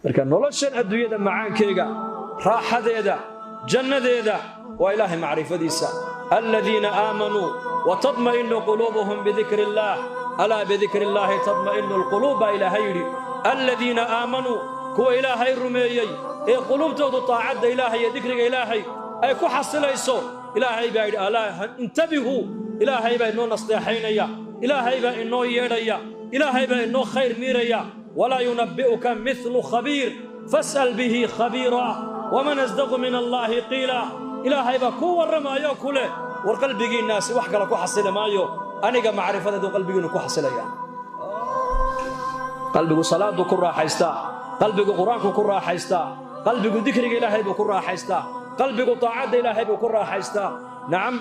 Marka noloshan adduunyada macaankeyga, raaxadeeda, jannadeeda waa Ilaahay macrifadiisa. Aladiina aamanuu watadma'inu quluubuhum bidikri illaah, alaa bidikri illaahi tadma'inu alquluub, baa Ilaahay yidhi. Aladiina aamanuu, kuwa Ilaahay rumeeyey ee quluubtoodu taacadda Ilaahay iyo dikriga Ilaahay ay ku xasilayso. Ilaahay baa yidhi: alaa intabihuu. Ilaahay baa inoo nasteexaynaya, Ilaahay baa inoo yeedhaya, Ilaahay baa inoo khayr miiraya. Walaa yunabbi'uka mithlu khabiir, fas'al bihi khabiira, waman asdaqu min allaahi qiila. Ilaahay baa kuu warramaayo ku leh: war qalbigiinnaasi wax kale ku xasili maayo, aniga macrifadeedu qalbigiinnu ku xasilaya. Qalbigu salaadu ku raaxaystaa, qalbigu Qur-aanku ku raaxaystaa, qalbigu dikriga Ilaahay buu ku raaxaystaa, qalbigu taacadda Ilaahay buu ku raaxaystaa. Nacam,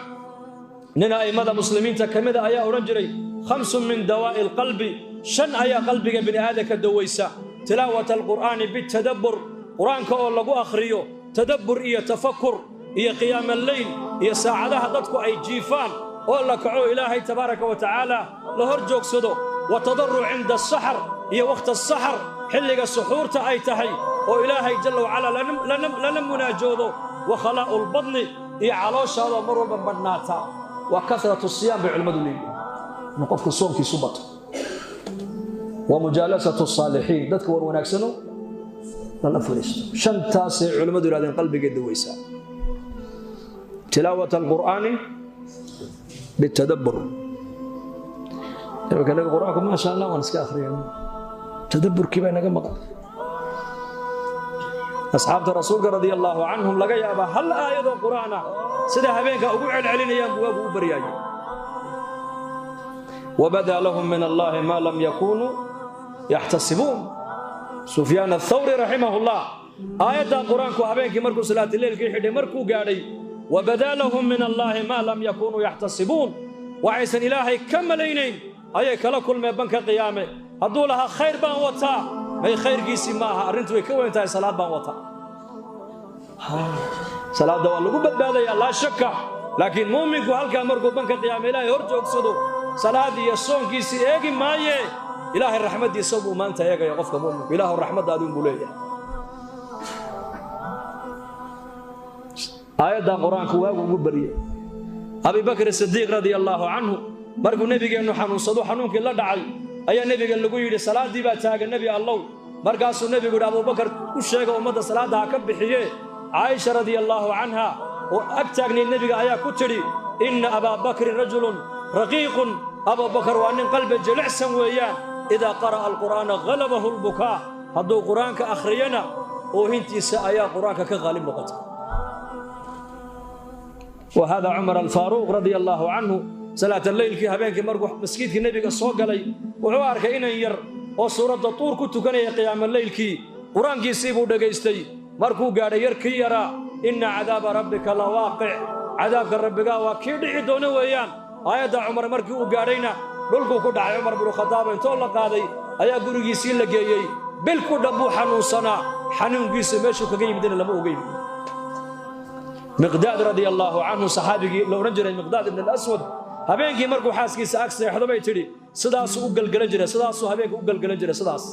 nin a'immada muslimiinta ka mida ayaa odhan jiray: khamsun min dawaa'i alqalbi, shan ayaa qalbiga bini aadamka dawaysa. Tilaawata alqur'aani bitadabbur, Qur-aanka oo lagu akhriyo tadabbur iyo tafakur, iyo qiyaama alleyl, iyo saacadaha dadku ay jiifaan oo la kaco, Ilaahay tabaaraka wa tacaala la hor joogsado, wa tadaruc cinda asaxar, iyo wakhta asaxar, xilliga suxuurta ay tahay oo Ilaahay jalla wacalaa lala munaajoodo, wa khalaa'u lbadni, iyo calooshaadoo mar walba badhnaata, waa kasratu siyaam bay culimmadu leeyihin, inuu qofku soonkiisu bato, wa mujaalasatu saalixiin, dadka war wanaagsano lala fadhiisto. Shantaasay culimmadu yidhahdeen qalbigay dawaysaa. Tilaawat alqur'aani bitadabbur. Imika naga Qur'aanku, maasha Allah, waan iska akhriyayna, tadabburkii baa naga maqan. Asxaabta Rasuulka radia allaahu canhum laga yaabaa hal aayadoo Qur'aan ah sida habeenka ugu celcelinayaan buu waagu u baryaayay. Wabadaa lahum min allahi maa lam yakunuu yaxtasibuun. Sufyaan Athawri raximahullah aayaddaa Qur-aanku habeenkii markuu salaatileylkii xidhay, markuu gaadhay wabadaa lahum min allaahi maa lam yakunuu yaxtasibuun, waxaysan Ilaahay ka malaynayn ayay kala kulmeen banka qiyaame. Hadduu lahaa khayr baan wataa, may khayrkiisii ma aha, arrintu way ka weyn tahay. Salaad baan wataa, salaadda waa lagu badbaadayaa, laa shaka, laakiin muuminku halkaa markuu banka qiyaame Ilaahay hor joogsado, salaad iyo soonkiisii eegi maaye, Ilaahay raxmaddiisa buu maanta eegaya qofka muuminku. Ilaahu raxmaddaadi unbuu leeyahay. Aayaddaa Qur-aanku waagu ugu baryay. Abibakr Sidiiq radia allaahu canhu markuu nebigeennu xanuunsado, xanuunkii la dhacay, ayaa nebiga lagu yidhi: salaaddii baa taagan, Nebi Allow. Markaasuu nebigu yidhi: Abuubakar u sheega ummadda salaadda ha ka bixiye. Caaisha radia allaahu canha oo ag taagnayd nebiga ayaa ku tidhi: inna abaa bakrin rajulun raqiiqun, Abubakar waa nin qalbi jilicsan weeyaan, idaa qara'a alqur'aana halabahu lbukaa, hadduu Qur'aanka akhriyana oohintiisa ayaa Qur'aanka ka qaalib noqota. Wa hada Cumar Alfaaruuq radia allaahu canhu, salaataleylkii habeenkii markuu maskiidkii nebiga soo galay, wuxuu arkay inan yar oo suuradda Tuur ku tukanaya qiyaamaleylkii. Qur-aankiisii buu dhegaystay. Markuu gaadhay yarkii yaraa inna cadaaba rabbika la waaqic, cadaabka rabbigaa waa kii dhici doona weeyaan, aayadda Cumar markii uu gaadhayna dhulkuu ku dhacay. Cumar binu Khadaab intoo la qaaday ayaa gurigiisii la geeyey. Bil ku dhan buu xanuunsanaa, xanuunkiisa meeshuu kaga yimidna lama ogeyn. Miqdaad radia allaahu canhu, saxaabigii la odhan jiray Miqdaad ibn Alaswad, habeenkii markuu xaaskiisa ag seexdo bay tidhi sidaasuu u galgalan jiray, sidaasuu habeenka u galgalan jiray sidaas.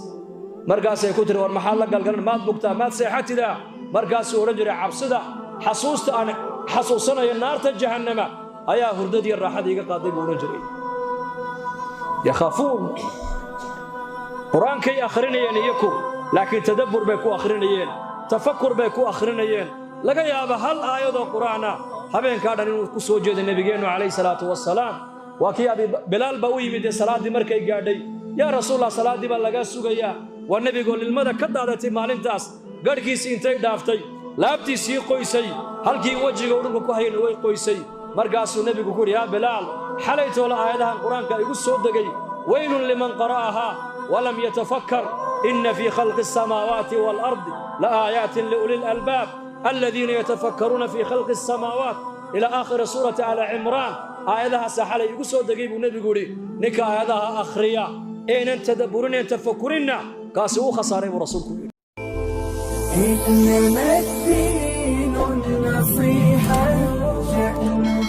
Markaasay ku tihi: war maxaad la galgalan? Maad bugtaa? Maad seexatidaa? Markaasuu odhan jiray: cabsida xasuusta aan xasuusanaya naarta jahannama ayaa hurdadii raaxada iga qaaday, buu odhan jiray. Yakhaafuun, Qur-aankay akhrinayeen iyaku, laakiin tadabbur bay ku akhrinayeen, tafakur bay ku akhrinayeen. Laga yaaba hal aayadoo Qur'aana habeenkaa dhan inuu ku soo jeedo. Nebigeennu calayhi salaatu wasalaam waa kii Abi Bilaal baa u yimid ee salaaddii markay gaadhay: yaa Rasuulallah, salaaddii baa lagaa sugayaa. Waa nebigoo lilmada ka daadatay maalintaas, garhkiisii intay dhaaftay laabtiisii qoysay, halkii wejiga uu dhulka ku hayana way qoysay. Markaasuu nebigu ku yidhi: yaa Bilaal, xalaytoola aayadahan Qur-aanka igu soo degay, weylun liman qara'ahaa walam yatafakkar, inna fii khalqi asamaawaati waalardi la aayaatin liuli lalbaab aladiina yatafakkaruuna fii khalqi asamaawaat, ilaa aakhiri suurati Aali Cimraan. Aayadahaasaa xalay igu soo degay, buu nebigu yidhi. Ninka aayadaha akhriya eenan tadabburinayn tafakurinna, kaasi uu khasaaray, buu rasuulku yidhi. إنما الدين النصيحة شأنها.